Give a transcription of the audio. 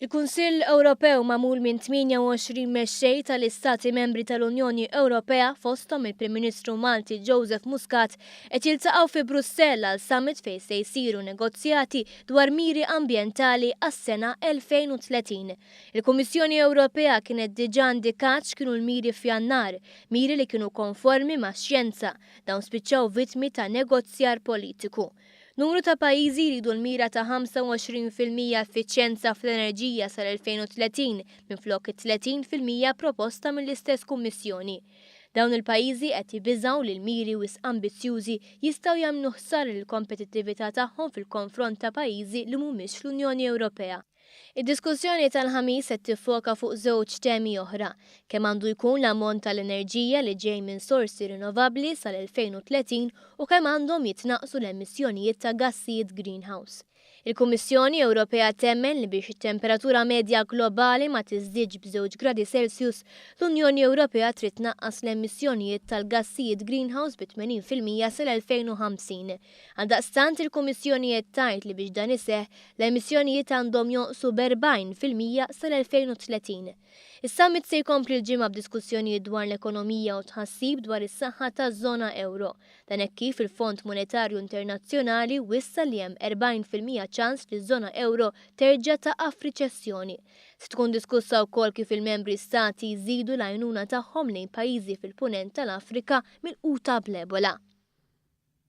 Il-Kunsill Ewropew magħmul minn 28 mexxej tal-Istati Membri tal-Unjoni Ewropea fosthom il-Prim Ministru Malti Joseph Muscat qed jiltaqgħu fi Brussell għal summit fejn se jsiru negozjati dwar miri ambjentali għas-sena 2030. Il-Kummissjoni Ewropea kienet diġà indikat x'kienu l-miri f'Jannar, miri li kienu konformi max-xjenza. Dawn spiċċaw vittmi ta' negozjar politiku. Numru ta' pajjiżi jridu l-mira ta' 25% effiċjenza fl-enerġija sal-2030 minflok it-30% proposta mill-istess Kummissjoni. Dawn il-pajjiżi qed jibiżgħu li l-miri wisq ambizzjużi jistgħu jagħmlu ħsara lill-kompetittività tagħhom fil-konfront ta' pajjiżi li mhumiex fl-Unjoni Ewropea. Id-diskussjoni tal-Ħamis qed tiffoka fuq żewġ temi oħra, kemm għandu jkun l-ammont tal-enerġija li ġej minn sorsi rinnovabbli sal-2030 u kemm għandhom jitnaqqsu l-emissjonijiet ta' gassijiet greenhouse. Il-Kummissjoni Ewropea temmen li biex it-temperatura medja globali ma tiżdiedx b'żewġ gradi Celsius, l-Unjoni Ewropea trid tnaqqas l-emissjonijiet tal-gassijiet greenhouse bi 80% sal-2050. Għaldaqstant il-Kummissjoni qed tgħid li biex dan iseħħ, L-emissjonijiet għandhom jonqsu b'40% sal-2030. Is-summit se jkompli l-Ġimgħa b'diskussjonijiet dwar l-ekonomija u tħassib dwar is-saħħa taż-żona ewro. Dan hekk kif il-Fond Monetarju Internazzjonali wissa li hemm 40% ċans li ż-żona ewro terġa' taqa' f'riċessjoni. Se tkun diskussa wkoll kif il-membri stati jżidu l-għajnuna tagħhom lejn pajjiżi fil-Punent tal-Afrika milquta bl-Ebola.